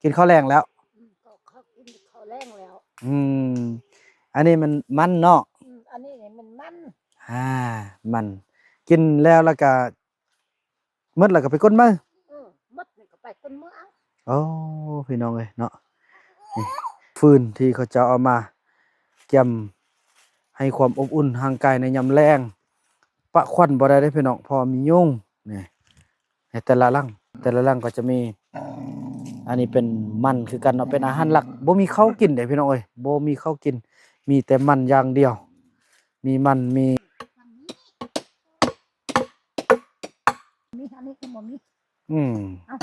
ກິນເຂົ້າແລງແລ້ວ? ອືມ ເຂົາ ເຂົາກິນເຂົ້າແລງແລ້ວ. ອືມ ອັນນີ້ມັນມັນເນາະ? ອືມ ອັນນີ້ນີ້ມັນມັນ. ອ່າ ມັນ ກິນແລ້ວ ແລ້ວກະ ໝົດແລ້ວກໍໄປກົນໃໝ່. ເອີ ໝົດນີ້ກໍໄປກົນໃໝ່ເອົາ. ໂອ້ ພີ່ນ້ອງເອີຍເນາະ ນີ້ ຟືນທີ່ເຂົາເຈົ້າເອົາມາກຽມໃຫ້ຄວາມອົບອຸ່ນຮ່າງກາຍໃນຍາມແລງ. ປະຄວັນບໍ່ໄດ້ເດ້ພີ່ນ້ອງ ເພາະວ່າມີຍຸງ. ນີ້ ໃນແຕ່ລະຫຼັງ ແຕ່ລະຫຼັງກໍຈະມີ ອັນນີ້ເປັນມັນຄືກັນເນາະ ເປັນອາຫານຫຼັກ. ບໍ່ມີເຂົ້າກິນເດ້ພີ່ນ້ອງເອີຍ ບໍ່ມີເຂົ້າກິນ ມີແຕ່ມັນຢ່າງດຽວ. ມີມັນ ມີ ມີ ອັນນີ້ກໍບໍ່ມີ. ອືມ ເອົາ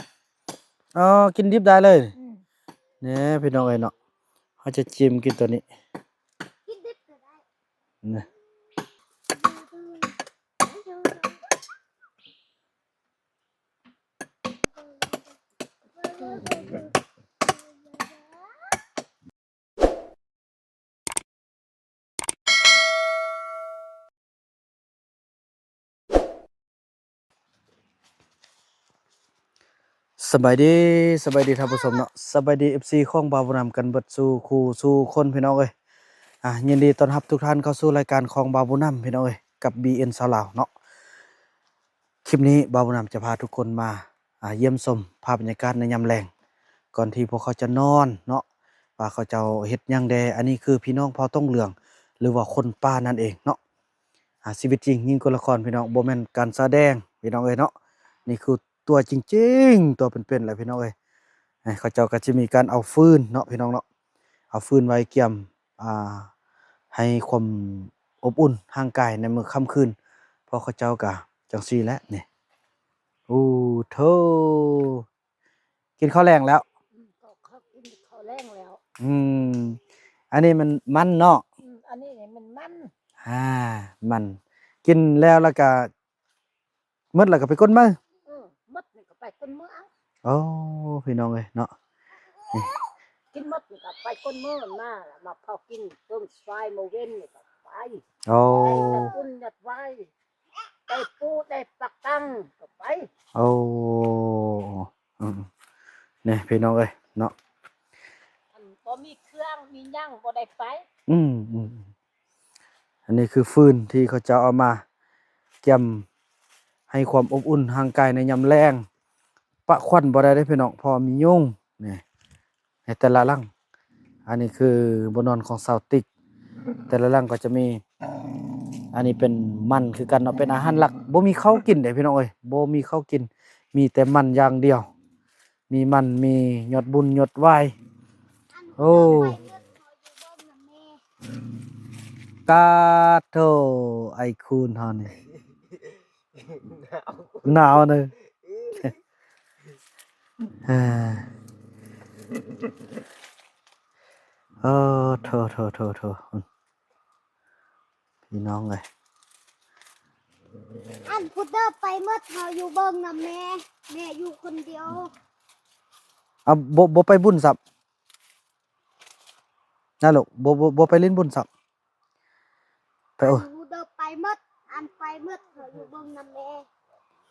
ເອີ ກິນດິບໄດ້ເລີຍ. ອືມ ນີ້ພີ່ນ້ອງເອີຍເນາະ ເຮົາຈະຈິ້ມກິນຕົວນີ້. ກິນດິບກໍໄດ້ ນີ້. ສະບາຍດີ ສະບາຍດີທ່ານຜູ້ຊົມເນາະ ສະບາຍດີ ເອັຟຊີ ຂອງບ່າວບຸນນຳກັນເບິດສູ່ຄູ່ສູ່ຄົນ ພີ່ນ້ອງເອີຍ. ອ່າ ຍິນດີຕ້ອນຮັບທຸກທ່ານເຂົ້າສູ່ລາຍການຂອງບ່າວບຸນນຳ ພີ່ນ້ອງເອີຍ ກັບ ບີເອັນ ຊາວລາວເນາະ. ຄລິບນີ້ບ່າວບຸນນຳຈະພາທຸກຄົນມາ ອ່າ ຢ້ຽມຊົມພາບບັນຍາກາດໃນຍາມແລງ ກ່ອນທີ່ພວກເຂົາຈະນອນເນາະ ວ່າເຂົາເຈົ້າເຮັດຫຍັງແດ່. ອັນນີ້ຄືພີ່ນ້ອງເຜົ່າຕົງເຫຼືອງ ຫຼືວ່າຄົນປ່ານັ້ນເອງເນາະ. ອ່າ ຊີວິດຈິງຍິ່ງກວ່າລະຄອນ ພີ່ນ້ອງ ບໍ່ແມ່ນການສະແດງ ພີ່ນ້ອງເອີຍເນາະ. ນີ້ຄືຕົວຈິງໆ ຕົວເປັນໆ ແຫຼະ ພີ່ນ້ອງເອີຍ. ເຂົາເຈົ້າກໍຈະມີການເອົາຟືນເນາະ ພີ່ນ້ອງເນາະ ເອົາຟືນໄວ້ກຽມ ອ່າ ໃຫ້ຄວາມອົບອຸ່ນຮ່າງກາຍໃນມື້ຄ່ຳຄືນ ເພາະເຂົາເຈົ້າກະຈັ່ງຊີ້ແຫຼະນີ້. ໂອ້ໂທ້ ກິນເຂົ້າແລງແລ້ວ? ອືມ ເຂົາ ເຂົາກິນເຂົ້າແລງແລ້ວ. ອືມ ອັນນີ້ມັນມັນເນາະ? ອືມ ອັນນີ້ນີ້ມັນມັນ. ອ່າ ມັນ ກິນແລ້ວ ແລ້ວກະ ໝົດແລ້ວກໍໄປກົນໃໝ່. ເອີ ໝົດນີ້ກໍໄປກົນໃໝ່ເອົາ. ໂອ້ ພີ່ນ້ອງເອີຍເນາະ ນີ້ ກິນໝົດນີ້ກໍໄປກົນໃໝ່ ມາ ມາເຜົາກິນເບິ່ງສາຍມື້ເວັນນີ້ກໍໄປ. ໂອ້ ໄດ້ຢອດບຸນຢອດໄຫວ້ ໄດ້ປູໄດ້ປັກຕັງກໍໄປ. ໂອ້ ອືມ ນີ້ພີ່ນ້ອງເອີຍເນາະ ອັນບໍ່ມີເຄື່ອງມີຫຍັງບໍ່ໄດ້ໄປ. ອືມ ອືມ ອັນນີ້ຄືຟືນທີ່ເຂົາເຈົ້າເອົາມາກຽມໃຫ້ຄວາມອົບອຸ່ນຮ່າງກາຍໃນຍາມແລງ. ປະຄວັນບໍ່ໄດ້ເດ້ພີ່ນ້ອງ ເພາະວ່າມີຍຸງ. ນີ້ ໃນແຕ່ລະຫຼັງ ອັນນີ້ຄືບ່ອນນອນຂອງຊາວຕິກ ແຕ່ລະຫຼັງກໍຈະມີ ອັນນີ້ເປັນມັນຄືກັນເນາະ ເປັນອາຫານຫຼັກ. ບໍ່ມີເຂົ້າກິນເດ້ພີ່ນ້ອງເອີຍ ບໍ່ມີເຂົ້າກິນ ມີແຕ່ມັນຢ່າງດຽວ. ມີມັນ ມີຢອດບຸນຢອດຫວ້າຍ. ໂອ້ ກາໂທ ໄອ້ຄູນເຮົານີ້ ໜາວເນາະ. ເອີ ໂອ້ ໂທ້ໆໆ ພີ່ນ້ອງເອີຍ ອັນພຸດເດີໄປໝົດ ເຮົາຢູ່ເບິ່ງນຳແມ່ ແມ່ຢູ່ຄົນດຽວ. ເອົາ ບໍ່ ບໍ່ໄປບຸນຊ້ຳນະລູກ ບໍ່ ບໍ່ ບໍ່ໄປຫຼິ້ນບຸນຊ້ຳ ໄປ. ໂອ້ ອັນພຸດເດີໄປໝົດ ອັນໄປໝົດ ເຮົາຢູ່ເບິ່ງນຳແມ່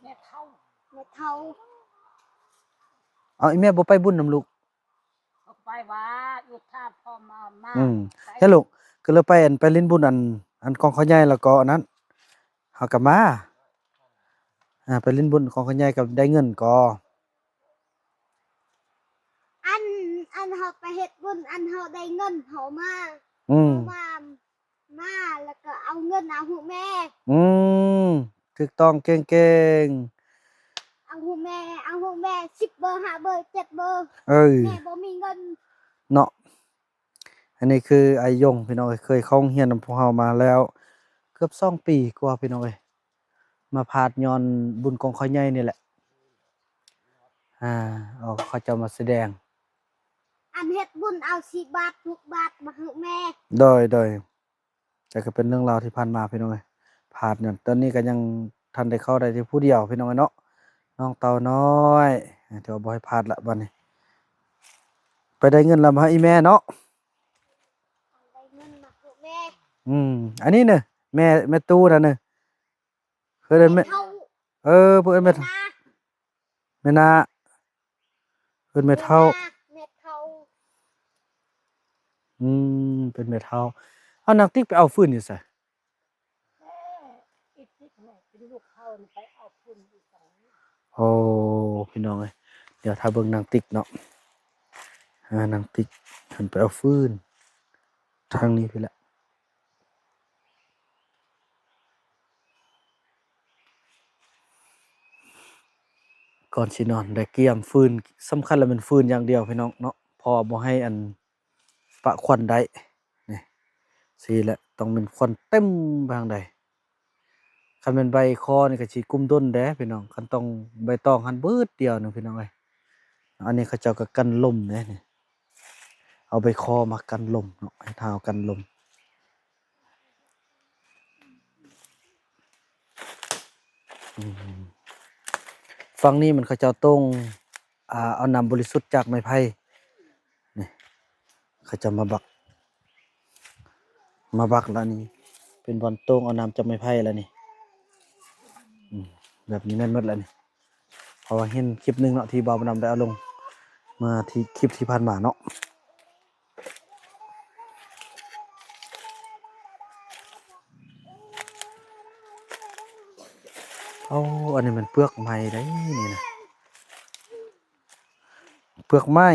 ແມ່ເຖົ້າ ແມ່ເຖົ້າ. ເອົາ ອີແມ່ບໍ່ໄປບຸນນຳລູກ? ອອກໄປວ່າຢູ່ຖ້າພໍ່ມາ ມາ ອືມ ໄປ ແລ້ວລູກ ກໍເລີຍໄປ ອັນ ໄປຫຼິ້ນບຸນ ອັນ ອັນກອງເຂົ້າໃຫຍ່ ແລ້ວກໍອັນນັ້ນ ເຮົາກໍມາ ອ່າ ໄປຫຼິ້ນບຸນກອງເຂົ້າໃຫຍ່ ກໍໄດ້ເງິນກໍ ອັນ ອັນເຮົາໄປເຮັດບຸນ ອັນເຮົາໄດ້ເງິນເຮົາມາ ອືມ ເຮົາມາ ມາ ແລ້ວກໍເອົາເງິນເອົາໃຫ້ແມ່. ອືມ ຖືກຕ້ອງ ເກັ່ງໆ ເອົາໃຫ້ແມ່ ເອົາໃຫ້ແມ່ ສິບເບີ ຫ້າເບີ ເຈັດເບີ. ເອີ ແມ່ບໍ່ມີເງິນເນາະ. ອັນນີ້ຄືອ້າຍຢົງ ພີ່ນ້ອງເອີຍ ເຄີຍເຂົ້າໂຮງຮຽນນຳພວກເຮົາມາແລ້ວເກືອບສອງປີກວ່າ ພີ່ນ້ອງເອີຍ ມາພາດຍ້ອນບຸນກອງເຂົ້າໃຫຍ່ນີ້ແຫຼະ. ອ່າ ເອົາເຂົາເຈົ້າມາສະແດງ ອັນເຮັດບຸນເອົາສີ່ບາດ ຫົກບາດມາໃຫ້ແມ່. ໂດຍ ໂດຍ. ແຕ່ກໍເປັນເລື່ອງລາວທີ່ຜ່ານມາ ພີ່ນ້ອງເອີຍ ພາດຍ້ອນ ຕອນນີ້ກໍຍັງທັນໄດ້ເຂົ້າໄດ້ແຕ່ຜູ້ດຽວ ພີ່ນ້ອງເອີຍເນາະ ນ້ອງເຕົ່ານ້ອຍ. ແຕ່ວ່າບໍ່ໃຫ້ພາດລະ ບັດນີ້ໄປໄດ້ເງິນລະມາໃຫ້ອີ່ແມ່ເນາະ ໄດ້ເງິນມາໃຫ້ແມ່. ອືມ ອັນນີ້ເນີ ແມ່ ແມ່ຕູ້ນັ້ນເນີ ເອີ້ນແມ່ ແມ່ເຖົ້າ ເອີ ເພິ່ນເອີ້ນແມ່ ແມ່ນາ ແມ່ນາ ເອີ້ນແມ່ເຖົ້າ ແມ່ນາ ແມ່ ອືມ ເປັນແມ່ເຖົ້າ. ເອົາ ນາງຕິກໄປເອົາຟືນຢູ່ໃສ? ອີກຕິກແມ່ເປັນລູກເຖົ້ານີ້ໄປເອົາຟືນຢູ່ໃສ? ໂອ້ ພີ່ນ້ອງເອີຍ ດຽວຖ້າເບິ່ງນາງຕິກເນາະ. ອາ ນາງຕິກເພິ່ນໄປເອົາຟືນທາງນີ້ພຸ້ນແຫຼະ. ກ່ອນຊິນອນໄດ້ກຽມຟືນ, ສຳຄັນລະແມ່ນຟືນຢ່າງດຽວພີ່ນ້ອງເນາະ ເພາະວ່າບໍ່ໃຫ້ອັນປະຄວັນໄດ້. ນີ້ ຊີ້ແຫຼະ ຕ້ອງແມ່ນຄວັນເຕັມໄປທາງໃດ. ຄັນແມ່ນໃບຄໍນີ້ກໍຊິກຸມດົນແດ່ພີ່ນ້ອງ, ຄັນຕ້ອງໃບຕອງຫັ້ນບຶດດຽວໜຶ່ງພີ່ນ້ອງເອີຍ. ອັນນີ້ເຂົາເຈົ້າກໍກັນລົມເດ້ນີ້, ເອົາໃບຄໍມາກັນລົມເນາະ, ໃຫ້ທ້າວກັນລົມ. ອືມ ຝັ່ງນີ້ມັນເຂົາເຈົ້າໂຕ່ງ ອ່າ ເອົານ້ຳບໍລິສຸດຈາກໄມ້ໄຜ່. ນີ້ ເຂົາເຈົ້າມາບັກ ມາບັກລະນີ້ ເປັນບ່ອນໂຕ່ງເອົານ້ຳຈາກໄມ້ໄຜ່ລະນີ້. ອືມ ແບບນີ້ແມ່ນໝົດລະນີ້ ເພາະວ່າເຫັນຄລິບໜຶ່ງເນາະ ທີ່ບ່າວບຸນນຳໄດ້ເອົາລົງມາທີ່ຄລິບທີ່ຜ່ານມາເນາະ. ໂອ້ ອັນນີ້ແມ່ນເປືອກໄມ້ໄດ໋ນີ້ນະ ເປືອກໄມ້.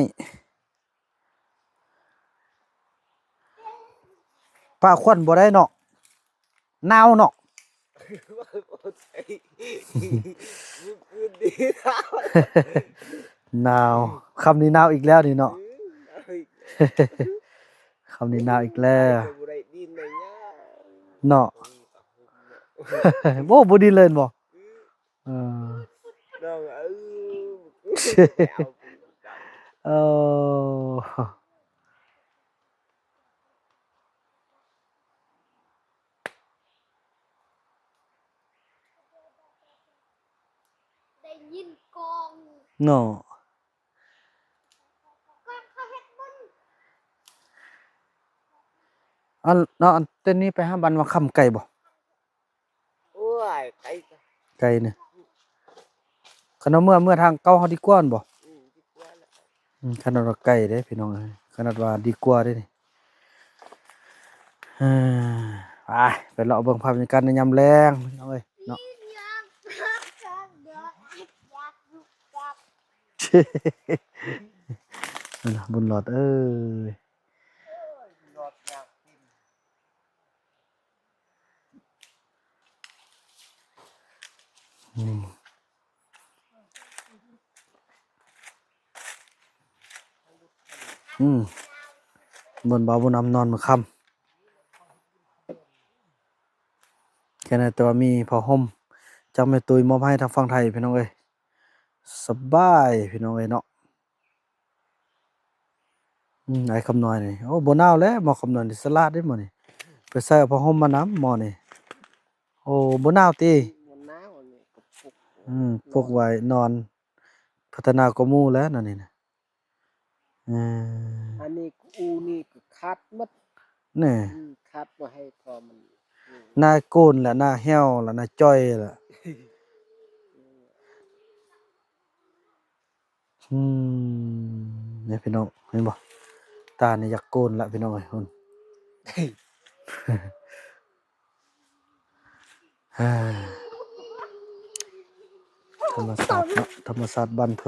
ປະຄວັນບໍ່ໄດ້ເນາະ ໜາວເນາະ. ໜາວ ຄ່ຳນີ້ໜາວອີກແລ້ວນີ້ເນາະ. ຄ່ຳນີ້ໜາວອີກແລ້ວເນາະ. ໂອ້ ບໍ່ດິນເລີຍແມ່ນບໍ່? ເອີ ນ້ອງເອີຍ ເອີ ໄດ້ຍິນກ້ອງເນາະ. ອັນເນາະ ອັນແຕ່ນີ້ໄປຫາບ້ານວັງຄຳໄກບໍ່? ໂອ້ຍ ໄກ ໄກນີ້ ຄັນວ່າເມືອ ເມືອທາງເກົ່າເຮົາດີກວ່າແມ່ນບໍ່? ອືມ ດີກວ່າແຫຼະ. ອືມ ຂະໜາດວ່າໄກເດ້ພີ່ນ້ອງເອີຍ ຂະໜາດວ່າດີກວ່າເດ້ນີ້. ເອີ ໄປ ໄປເລາະເບິ່ງພາບບັນຍາກາດໃນຍາມແລງພີ່ນ້ອງເອີຍເນາະ. ບຸນຫຼອດເອີຍ. ອືມ ອືມ ບ່ອນບ່າວບຸນນຳນອນມື້ຄ່ຳ ແຄ່ນັ້ນ ແຕ່ວ່າມີຜ້າຫົ່ມຈາກແມ່ຕຸ້ຍມອບໃຫ້ທາງຝັ່ງໄທ ພີ່ນ້ອງເອີຍ. ສະບາຍພີ່ນ້ອງເອີຍເນາະ. ອືມ ອ້າຍຄຳນ້ອຍນີ້ ໂອ້ ບໍ່ໜາວແລ້ວ ໝໍຄຳນ້ອຍນີ້ສະຫຼາດເດ້ໝໍນີ້ ໄປໃສ່ເອົາຜ້າຫົ່ມມານຳໝໍນີ້. ໂອ້ ບໍ່ໜາວຕິ? ບໍ່ໜາວ ອັນນີ້ກໍປົກ ອືມ ປົກໄວ້ນອນ ພັດທະນາກວ່າໝູ່ແລ້ວນັ້ນນີ້ນະ. ເອີ ອັນນີ້ອູນີ້ກໍຂາດໝົດ ແນ່ ອືມ ຂາດບໍ່ໃຫ້ ພໍມັນ ອືມ ໜ້າໂກນລະ ໜ້າແຫ້ວລະ ໜ້າຈ່ອຍລະ. ອືມ ນີ້ພີ່ນ້ອງ ເຫັນບໍ່? ຕານີ້ຢາກໂກນລະພີ່ນ້ອງເອີຍ ພຸ້ນ. ທຳມະຊາດເນາະ ທຳມະຊາດບ້ານໄພ.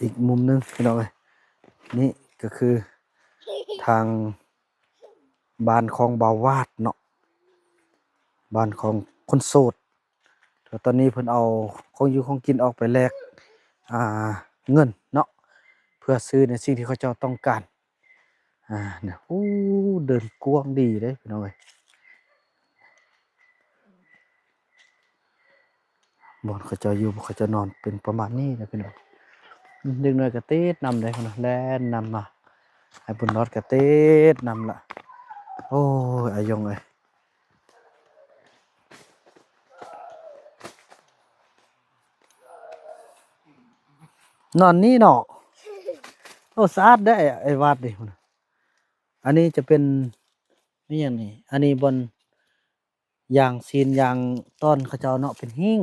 ອີກມຸມໜຶ່ງພີ່ນ້ອງເອີຍ ນີ້ກໍຄືທາງບ້ານຂອງບ່າວວາດເນາະ ບ້ານຂອງຄົນໂສດ. ແລ້ວຕອນນີ້ເພິ່ນເອົາຂອງຢູ່ຂອງກິນອອກໄປແລກ ອ່າ ເງິນເນາະ ເພື່ອຊື້ໃນສິ່ງທີ່ເຂົາເຈົ້າຕ້ອງການ. ອ່າ ໂອ້ ເດີ່ນກວ້າງດີເດ້ພີ່ນ້ອງເອີຍ. ບ່ອນເຂົາເຈົ້າຢູ່ ເຂົາເຈົ້ານອນເປັນປະມານນີ້ນະພີ່ນ້ອງ. ເດັກນ້ອຍກໍຕິດນຳເດ້ ແລ່ນນຳມາ ອ້າຍບຸນລອດກໍຕິດນຳລະ. ໂອ້ຍ ອາຍົງເອີຍ ນອນນີ້ເນາະ. ໂອ້ ສະອາດເດ້ ໄອ້ວາດນີ້. ອັນນີ້ຈະເປັນ ອີຫຍັງນີ້ ອັນນີ້ບ່ອນ ຢ່າງຊີ້ນຢ່າງຕອນເຂົາເຈົ້າເນາະ ເປັນຫິ້ງ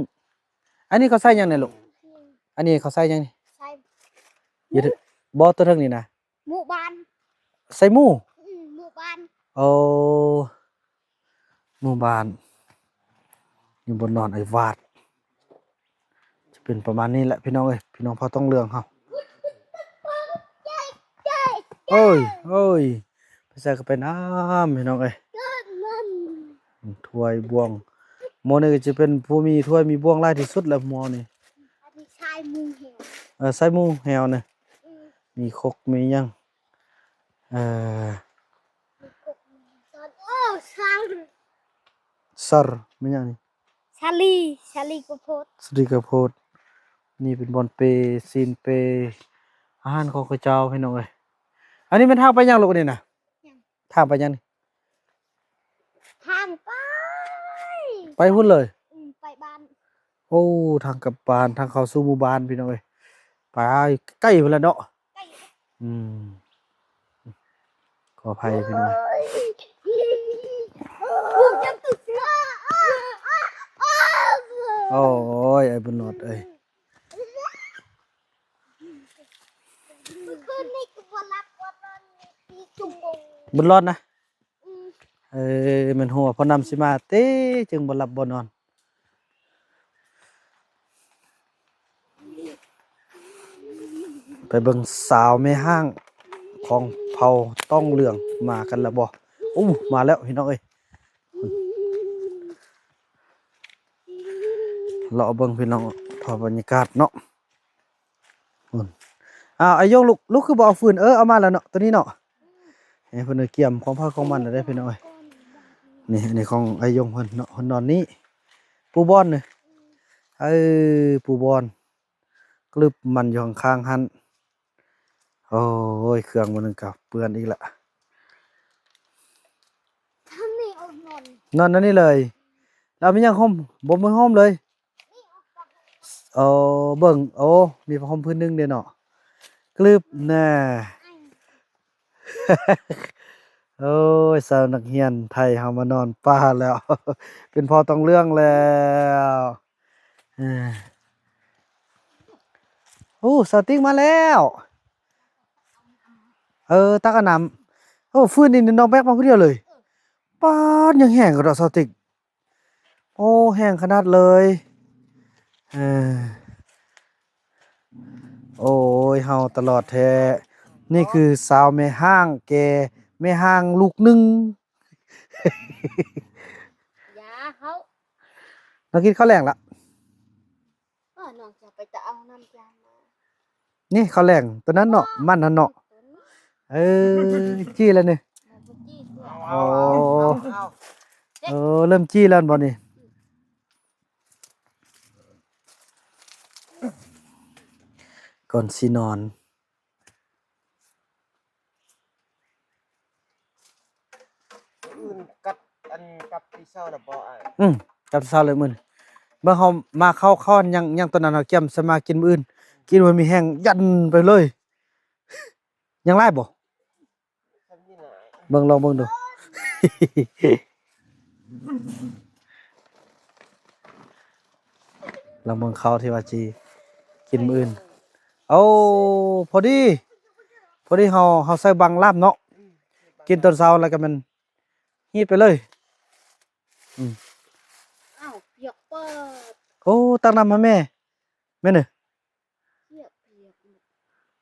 ອັນນີ້ເຂົາໃສ່ຫຍັງນີ້ລູກ? ອັນນີ້ເຂົາໃສ່ຫຍັງນີ້? ໃສ່ ຢູ່ ບໍ່ ຕົວເທິງນີ້ນະ ໝູ່ບ້ານ ໃສ່ໝູ່? ອືມ ໝູ່ບ້ານ ໂອ້ ໝູ່ບ້ານ ຢູ່ບ່ອນນອນອ້າຍຫວາດ ຈະເປັນປະມານນີ້ແຫຼະພີ່ນ້ອງເອີຍ ພີ່ນ້ອງເຜົ່າຕອງເຫຼືອງເຮົາ. ໂອ້ຍ ໂອ້ຍ ໄປໃສກໍໄປນຳພີ່ນ້ອງເອີຍ. ຖ້ວຍບ່ວງ ໝູ່ນີ້ກໍຈະເປັນຜູ້ມີຖ້ວຍມີບ່ວງຫຼາຍທີ່ສຸດແຫຼະໝູ່ນີ້. ອັນນີ້ໃສ່ໝູ່ແຮວ ເອີ ໃສ່ໝູ່ແຮວນະ ອືມ ມີຄົກມີຫຍັງ ເອີ ມີຄົກມີຊ້ອນ ໂອ້ ຊັງ ຊັງ ແມ່ນຫຍັງນີ້? ສາລີ ສາລີກະໂພດ ສາລີກະໂພດ. ນີ້ເປັນບ່ອນເປ ຊີ້ນເປ ອາຫານຂອງເຂົາເຈົ້າພີ່ນ້ອງເອີຍ. ອັນນີ້ແມ່ນທາງໄປຫຍັງລູກນີ້ນະ? ຫຍັງ? ທາງໄປຫຍັງນີ້? ທາງໄປ ໄປພຸ້ນເລີຍ? ອືມ ໄປບ້ານ. ໂອ້ ທາງກັບບ້ານ ທາງເຂົ້າສູ່ໝູ່ບ້ານພີ່ນ້ອງເອີຍ ໄປໃກ້ພຸ້ນລະເນາະ. ອືມ ຂໍອະໄພພີ່ນ້ອງ. ໂອ້ຍ ອ້າຍບຸນຫຼອດເອີຍ ບຸນຫຼອດນະ. ອືມ ເອີ ແມ່ນຫົວພໍ່ນຳຊິມາເຕ ຈຶ່ງບໍ່ຫຼັບບໍ່ນອນ. ໄປເບິ່ງສາວແມ່ຮ້າງຂອງເຜົ່າຕ້ອງເຫຼືອງ ມາກັນແລ້ວບໍ່? ໂອ້ ມາແລ້ວພີ່ນ້ອງເອີຍ. ເລາະເບິ່ງພີ່ນ້ອງ ພາບບັນຍາກາດເນາະ. ພຸ້ນ ອ້າວ ອ້າຍຍົງ ລູກ ລູກຄືບໍ່ເອົາຟືນ? ເອີ ເອົາມາແລ້ວເນາະ ໂຕນີ້ເນາະ. ເອີ ເພິ່ນກຽມຂອງໃຜຂອງມັນແລ້ວເດ້ພີ່ນ້ອງເອີຍ. ນີ້ ອັນນີ້ຂອງອ້າຍຍົງເພິ່ນເນາະ ເພິ່ນນອນນີ້ ປູບ່ອນນີ້. ເອີ ປູບ່ອນ ກະລຶບມັນຢູ່ຂ້າງໆຫັ້ນ. ໂອ້ຍ ເຄື່ອງມື້ໜຶ່ງກໍເປື້ອນອີກລະ. ນອນອັນນີ້ເລີຍ ແລ້ວມີຫຍັງຫົ່ມ? ບໍ່ມີຫົ່ມເລີຍ. ໂອ້ ເບິ່ງ ໂອ້ ມີຜ້າຫົ່ມພື້ນໜຶ່ງເດ້ເນາະ ກະລຶບນະ. ໂອ້ຍ ສາວນັກຮຽນໄທເຮົາມານອນປ່າແລ້ວ ເປັນພໍ່ຕ້ອງເຫຼືອງແລ້ວ. ເອີ ໂອ້ ສາວຕິກມາແລ້ວ. ເອີ ຕັກເອົານ້ຳ. ໂອ້ ຟືນນີ້ນ້ອງແບກມາຜູ້ດຽວເລີຍ. ປາດ ຍັງແຮງກະດອກສາວຕິກ. ໂອ້ ແຮງຂະໜາດເລີຍ. ເອີ ໂອ້ຍ ເຮົາຕະຫຼອດແທ້. ນີ້ຄືສາວແມ່ຮ້າງແກ່ແມ່ຮ້າງລູກໜຶ່ງ. ຢ່າເຮົາ ນ້ອງກິນເຂົ້າແລງລະ? ເອີ ນ້ອງຈະໄປຕະເອົານ້ຳຈານມາ. ນີ້ເຂົ້າແລງຕົວນັ້ນເນາະ ມັນຫັ້ນເນາະ. ເອີ ຈີ່ແລ້ວນີ້. ໂອ້ ເອີ ເລີ່ມຈີ່ແລ້ວບໍ່ນີ້? ກ່ອນຊິນອນ. ອື່ນກັບອັນ ກັບທີ່ເຊົ້ານະບໍ່ອ້າຍ? ອືມ ກັບທີ່ເຊົ້າເລີຍມື້ນີ້. ເບິ່ງເຮົາມາເຂົ້າ ເຂົ້າຍັງ ຍັງຕອນນັ້ນເຮົາກຽມສະມາກິນມື້ອື່ນ ກິນໃຫ້ມີແຮງຢັນໄປເລີຍ. ຍັງຫຼາຍບໍ່? ເບິ່ງ ລອງເບິ່ງດູ. ລອງເບິ່ງເຂົ້າທີ່ວ່າຊິກິນມື້ອື່ນ. ໂອ້ ພໍດີ ພໍດີເຮົາ ເຮົາໃສ່ບັງລາບເນາະ ກິນຕອນເຊົ້າແລ້ວກໍແມ່ນຮີດໄປເລີຍ. ອືມ ອ້າວ ປຽກເປີດ. ໂອ້ ຕັກນ້ຳໃຫ້ແມ່ ແມ່ເອີຍ.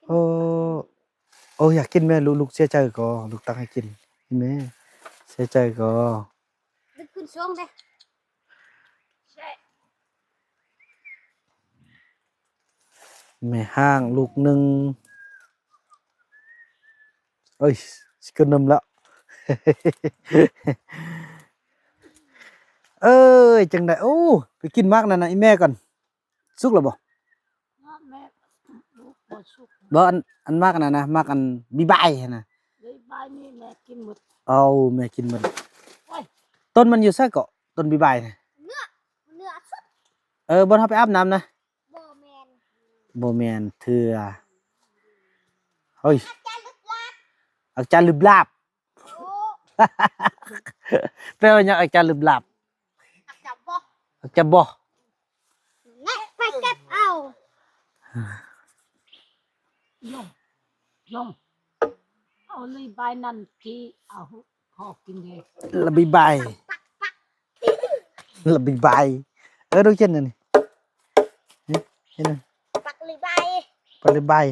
ໂອ້ ໂອ້ ຢາກກິນແມ່ ລູກ ລູກເສຍໃຈກໍ ລູກຕັກໃຫ້ກິນແມ່ ເສຍໃຈກໍ. ແມ່ຮ້າງລູກໜຶ່ງ. ເອີຍ ຊິກິນນ້ຳລະ. ເອີຍ ຈັ່ງໃດ? ໂອ້ ໄປກິນໝາກນັ້ນນະອີ່ແມ່ກ່ອນ. ສຸກແລ້ວບໍ່? ແມ່ ບໍ່ສຸກ. ບໍ່ ອັນ ອັນໝາກອັນນັ້ນນະ ໝາກອັນບີບາຍຫັ້ນນະ. ບີບາຍນີ້ແມ່ກິນໝົດ. ເອົາ ແມ່ກິນໝົດ. ໂອ້ຍ ຕົ້ນມັນຢູ່ໃສເກາະ? ຕົ້ນບີບາຍນະ. ເໜືອ ເໜືອສຸດ. ເອີ ບ່ອນເຮົາໄປອາບນ້ຳນະ. ບໍ່ແມ່ນ ບໍ່ແມ່ນເທື່ອ. ເຮີ້ຍ ອາຈານລຶບລາບ ອາຈານລຶບລາບ. ໂອ້ ແປວ່າຫຍັງ ອາຈານລຶບລາບ? ອາຈານບໍ່ ອາຈານບໍ່. ແນະ ໄປ ລົງ ລົງ ເອົາລີບາຍນັ້ນທີ່ເອົາ ຂໍກິນເດ້ ລະບີບາຍ ລະບີບາຍ ເອີ ດູກຽນນີ້ ເຫັນ ປັກລີບາຍ ປັກລີບາຍ.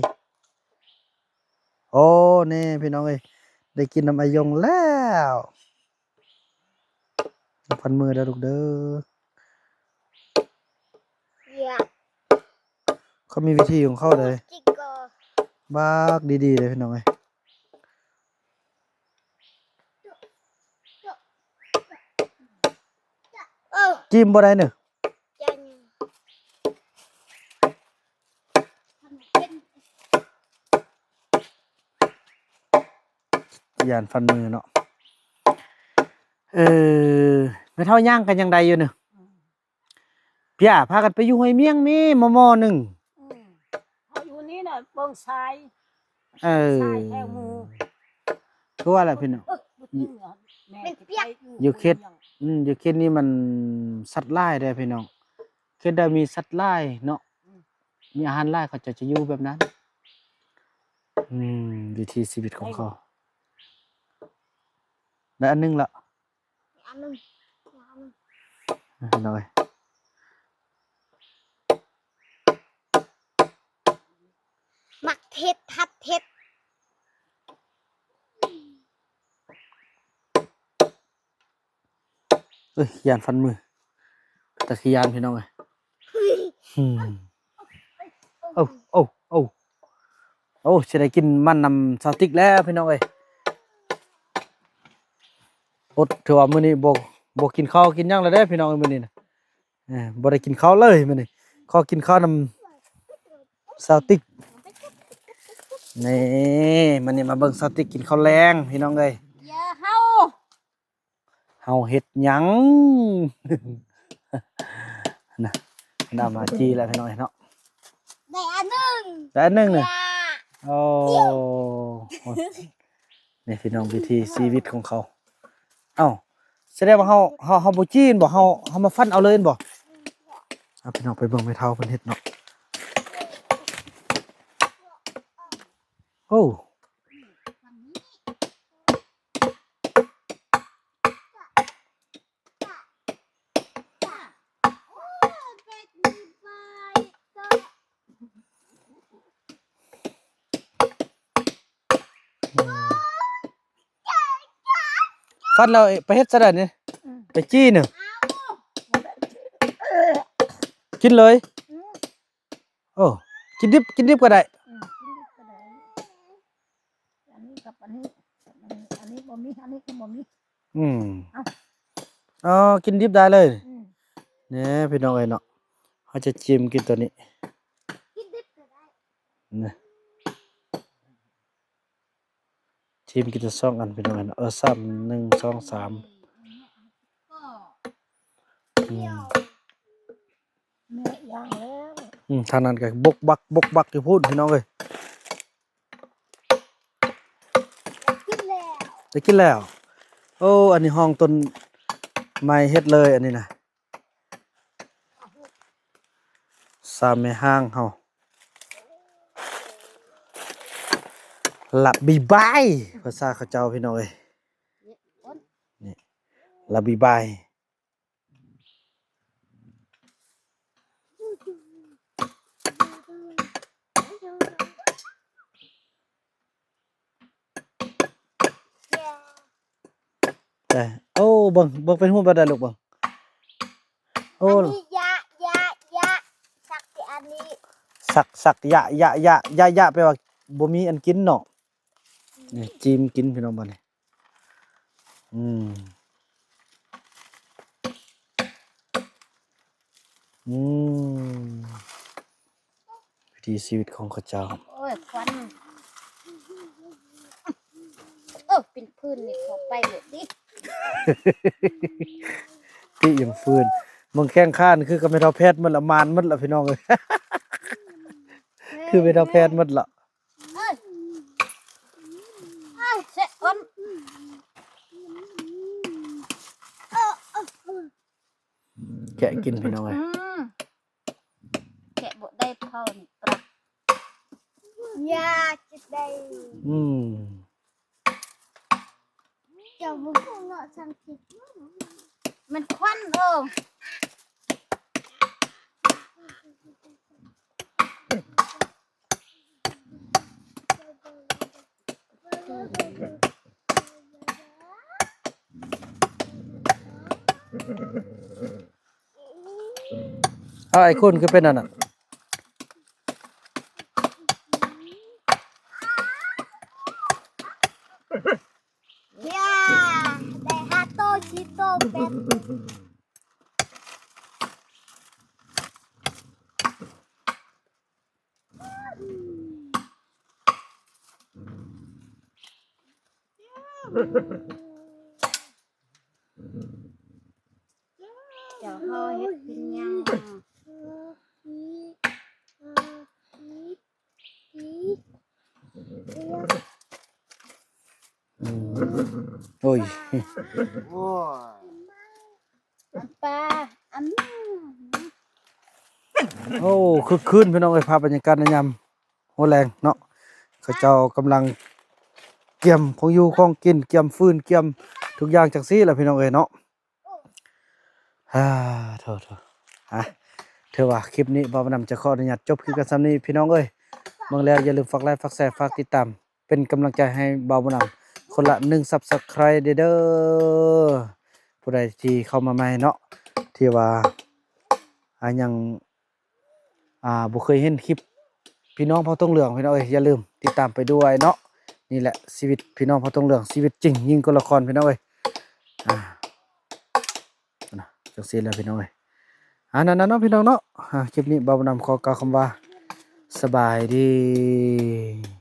ໂອ້ ນີ້ພີ່ນ້ອງເອີຍ ໄດ້ກິນນຳອາຍົງແລ້ວ. ພັນມືເດີລູກເດີ ເຂົາມີວິທີຂອງເຂົາເດ້ ບັກດີໆເດ້ພີ່ນ້ອງເອີຍ. ເອີ ຈິ້ມບໍ່ໄດ້ເນີ ຢ້ານຟັນມືເນາະ. ເອີ ແມ່ເຖົ້າຍ່າງກໍຍັງໄດ້ຢູ່ເນີ ອືມ ເພຍ ພາກັນໄປຢູ່ຫ້ວຍມຽງແມ້ ໝໍ່ໆໜຶ່ງ. ອືມ ເຮົາຢູ່ນີ້ນະ ເບິ່ງຊາຍ ເອີ ຊາຍແຖວໝູ່ ຄືວ່າລະພີ່ນ້ອງ ເອີ ຢູ່ເຂດ ອືມ ຢູ່ເຂດນີ້ມັນສັດຫຼາຍເດ້ພີ່ນ້ອງ ເຂດໃດມີສັດຫຼາຍເນາະ ອືມ ມີອາຫານຫຼາຍ ເຂົາເຈົ້າຈະຢູ່ແບບນັ້ນ. ອືມ ວິຖີຊີວິດຂອງເຂົາ ໄດ້ອັນໜຶ່ງລະ ອັນໜຶ່ງ ອັນໜຶ່ງ ເອົາໜ້ອຍ ມັກເຫັດ ຫັດເຫັດ. ເອີຍ ຢ້ານຟັນມື ຕາຂີ້ຢ້ານພີ່ນ້ອງເອີຍ. ອືມ ໂອ້ ໂອ້ ໂອ້ ໂອ້ ຊິໄດ້ກິນມັນນຳສາວຕິກແລ້ວພີ່ນ້ອງເອີຍ. ອົດ ຖືວ່າມື້ນີ້ບໍ່ ບໍ່ກິນເຂົ້າກິນຫຍັງແລ້ວເດ້ພີ່ນ້ອງເອີຍ ມື້ນີ້ນະ ເອີ ບໍ່ໄດ້ກິນເຂົ້າເລີຍມື້ນີ້ ຂໍກິນເຂົ້ານຳສາວຕິກ. ນີ້ ມື້ນີ້ມາເບິ່ງສາວຕິກກິນເຂົ້າແລງພີ່ນ້ອງເອີຍ ເຫຍື່ອເຮົາ. ເຮົາເຮັດຫຍັງ? ນະ ນຳມາຈີ່ແລ້ວພີ່ນ້ອງເນາະ ໄດ້ອັນໜຶ່ງ ໄດ້ອັນໜຶ່ງນະ. ໂອ້ ນີ້ພີ່ນ້ອງ ວິຖີຊີວິດຂອງເຂົາ. ເອົ້າ ສະແດງວ່າເຮົາ ເຮົາ ເຮົາບໍ່ຈີ່ແມ່ນບໍ່? ເຮົາ ເຮົາມາຟັນເອົາເລີຍແມ່ນບໍ່? ເອົາ ພີ່ນ້ອງໄປເບິ່ງແມ່ເຖົ້າເພິ່ນເຮັດເນາະ. ໂອ້ ຟັນແລ້ວໄປເຮັດຊະໄດນີ້? ອືມ ໄປຈີ່ນີ້ ກິນເລີຍ? ອືມ ໂອ້ ກິນດິບ ກິນດິບກໍໄດ້. ອືມ ກິນດິບກໍໄດ້ ອັນນີ້ກັບອັນນີ້ ອັນນີ້ ອັນນີ້ບໍ່ມີ ອັນນີ້ກໍບໍ່ມີ. ອືມ ເອົ້າ ອໍ ກິນດິບໄດ້ເລີຍ. ອືມ ນີ້ພີ່ນ້ອງເອີຍເນາະ ເຮົາຈະຈິ້ມກິນຕົວນີ້ ກິນດິບກໍໄດ້ ນີ້ ຈິ້ມກິນແຕ່ສອງອັນພີ່ນ້ອງເອີຍເນາະ. ເອີ ສາມ ໜຶ່ງ ສອງ ສາມ ອືມ ແມ່ຍ່າງແລ້ວ ອືມ ທາງນັ້ນກໍບົກບັກ ບົກບັກຢູ່ພຸ້ນພີ່ນ້ອງເອີຍ. ໄດ້ກິນແລ້ວ ໄດ້ກິນແລ້ວ. ໂອ້ ອັນນີ້ຫ້ອງຕົ້ນໄມ້ເຮັດເລີຍອັນນີ້ນະ ສາມແມ່ຮ້າງເຮົາ ລະບີບາຍ ພາສາເຂົາເຈົ້າພີ່ນ້ອງເອີຍ ນີ້ ລະບີບາຍ. ແຕ່ ໂອ້ ເບິ່ງ ເບິ່ງເປັນຮູບແບບໃດລູກ ເບິ່ງ ໂອ້ ອັນນີ້ ຢະ ຢະ ຢະ ສັກທີ່ອັນນີ້ ສັກ ສັກ ຢະ ຢະ ຢະ ຢະ ຢະ ແປວ່າບໍ່ມີອັນກິນເນາະ. ນີ້ ຈີ້ມກິນພີ່ນ້ອງ ບາດນີ້ ອືມ ອືມ ວິຖີຊີວິດຂອງເຂົາເຈົ້າ. ໂອ້ຍ ຄວັນ ເອີ ເປັນຟືນນີ້ເຂົ້າໄປເບິດຕິ ຕິຍັງຟືນ ເບິ່ງແຂ້ງຂານີ້ຄືກັບແມ່ເຖົ້າແພດໝົດລະ ມານໝົດລະພີ່ນ້ອງເອີຍ ຄືແມ່ເຖົ້າແພດໝົດລະ. ເອີຍ ເອີຍ ແຄະກິນພີ່ນ້ອງເອີຍ ອືມ ແຄະບໍ່ໄດ້ເຜົານີ້ ປາກ ຢາກຈະໄດ້ ອືມ ເຈົ້າບໍ່ຮູ້ເນາະ ສັງເກດ ມັນຄວັນ ເອີ. ອ້າວ ໄອ້ຄຸນຄືເປັນອັນນັ້ນ? ຢ່າ ໄດ້ຫ້າໂຕ ສີ່ໂຕ ແປດໂຕ. ເຈົ້າເຮົາເຮັດເປັນຫຍັງ? ໂອ້ຍ ໂອ້ຍ ອັນປາ ອັນ ໂອ້ ຄຶກຄື້ນພີ່ນ້ອງເອີຍ ພາບບັນຍາກາດໃນຍາມຫົວແລງເນາະ ເຂົາເຈົ້າກຳລັງກຽມຂອງຢູ່ຂອງກິນ ກຽມຟືນ ກຽມທຸກຢ່າງຈັ່ງຊີ້ແຫຼະພີ່ນ້ອງເອີຍເນາະ. ອາ ໂທ ໂທ ອາ ຖືວ່າຄລິບນີ້ບ່າວບຸນນຳຈະຂໍອະນຸຍາດຈົບຄລິບກັນສ່ຳນີ້ພີ່ນ້ອງເອີຍ. ເບິ່ງແລ້ວຢ່າລືມຝາກໄລ ຝາກແຊ ຝາກຕິດຕາມ ເປັນກຳລັງໃຈໃຫ້ບ່າວບຸນນຳຄົນລະໜຶ່ງ Subscribe ເດີ ເດີ ຜູ້ໃດທີ່ເຂົ້າມາໃໝ່ເນາະ ທີ່ວ່າ ອາ ຍັງ ອາ ບໍ່ເຄີຍເຫັນຄລິບພີ່ນ້ອງເຜົ່າທົ່ງເຫຼືອງພີ່ນ້ອງເອີຍ ຢ່າລືມຕິດຕາມໄປດ້ວຍເນາະ. ນີ້ແຫຼະຊີວິດພີ່ນ້ອງເຜົ່າທົ່ງເຫຼືອງ ຊີວິດຈິງຍິ່ງກວ່າລະຄອນພີ່ນ້ອງເອີຍ. ອາ ຈັ່ງຊີ້ແຫຼະພີ່ນ້ອງເອີຍ. ອາ ນັ້ນເນາະພີ່ນ້ອງເນາະ ອາ ຄລິບນີ້ບ່າວບຸນນຳຂໍກ່າວຄຳວ່າ ສະບາຍດີ.